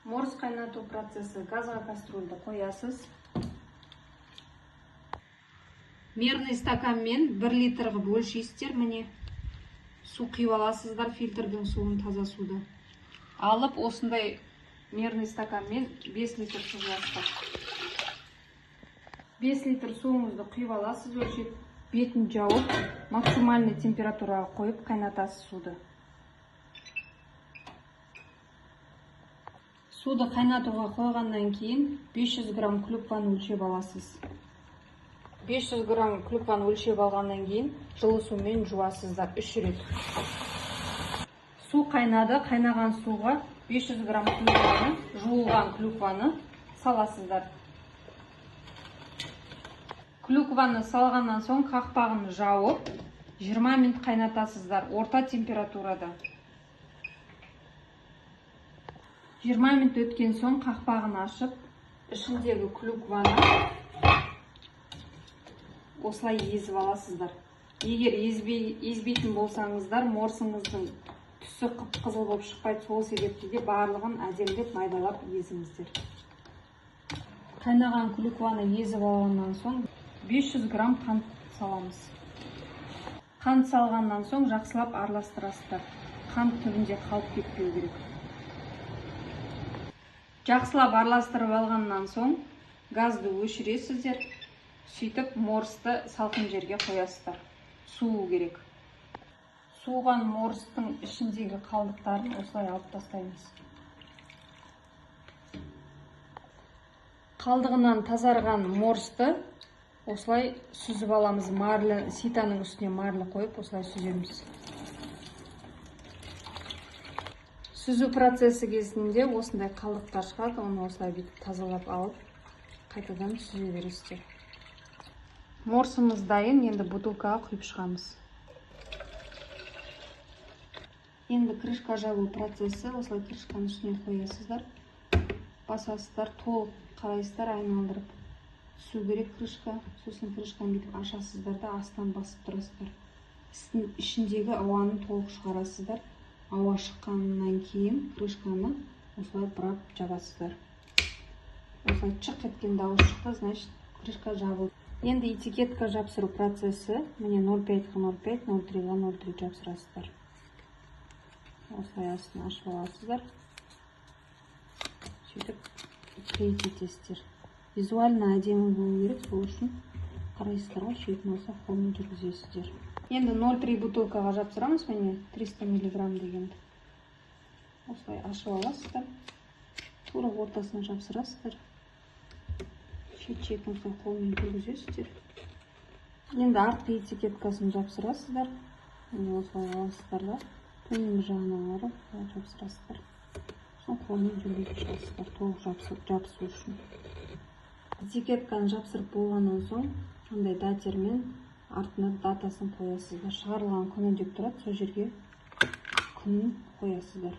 Морс қайнату процесі. Газға кастрюльді қоясыз. Мерный стаканмен 1 литр қылып өлшейсіздер, міне. Су құйып аласыздар, фильтрдің суын, таза суды. Алып осындай мерный стаканмен 5 литр су құясыздар. 5 литр суыңызды құйып аласыз, өлшеп, бетін жауып, максимальный температураға қойып қайнатасыз суды. Суды қайнатуға қойғаннан кейін 500 грамм клюкваны өлшеп аласыз. 500 грамм клюкваны өлшеп алғаннан кейін жылы сумен жуасыздар 3 рет. Су қайнады, қайнаған суға 500 грамм клюкваны, жуылған клюкваны саласыздар. Клюкваны салғаннан соң қақпағын жауып 20 минут қайнатасыздар орта температурада. 20 минут өткен соң қақпағын ашып, ішіндегі клюкваны осылай езіп аласыздар. Егер езбейтін болсаңыздар, морсыңыздың түсі қып-қызыл болып шықпайды, сол себепті де барлығын әдемілеп майдалап езіңіздер. Қайнаған клюкваны езіп алғаннан соң 500 грамм қант саламыз. Қант салғаннан соң жақсылап араластырасыздар. Қант түбінде қалып кетпеу керек. Жақсылап араластырып алғаннан соң газды өшіресіздер. Сөйтіп морсты салқын жерге қоясыздар. Суу керек. Суыған морстың ішіндегі қалдықтарын осылай алып тастаймыз. Қалдығынан тазарған морсты осылай сүзіп аламыз. Марлі, ситаның үстіне марлі қойып осылай сүземіз. Сүзу процесі кезінде осындай қалдықтар шығады, оны осылай бүйтіп тазалап алып қайтадан сүзе бересіздер. Морсымыз дайын, енді бутылкаға құйып шығамыз. Енді крышка жабу процесі. Осылай крышканың үстіне қоясыздар, басасыздар, толық қарайсыздар, айналдырып түсу керек крышка. Сосын крышканы бүйтіп ашасыздар да астынан басып тұрасыздар. Ішіндегі ауаны толық шығарасыздар. Ауа шыққаннан кейін крышканы осылай бұрап жабасыздар. Осылай чық еткен дауыс шықты, значит крышка жабылды. Енді этикетка жапсыру процесі. Міне 0,5-ға 0,5, 0,3-ға 0,3 жапсырасыздар. Осылай астын ашып аласыздар. Сөйтіп клеить етесіздер. Визуально әдемі болу керек, сол үшін қарайсыздар ғой, шетін болса қолмен жүргізесіздер. Енді 0,3 бутылкаға жапсырамыз, міне 300 миллиграмм дегенді. Осылай ашып аласыздар. Тура ортасына жапсырасыздар. Шет-шетін осылай қолмен жүргізесіздер. Енді артқы этикеткасын жапсырасыздар. Енді осылай аласыздар да төменгі жағына қарап жапсырасыздар. Сосын қолмен жүргізіп шығасыздар, толық жапсу үшін. Этикетканы жапсырып болғаннан соң мындай датермен артына датасын қоясыздар. Шығарылған күні деп тұрады, сол жерге күнін қоясыздар.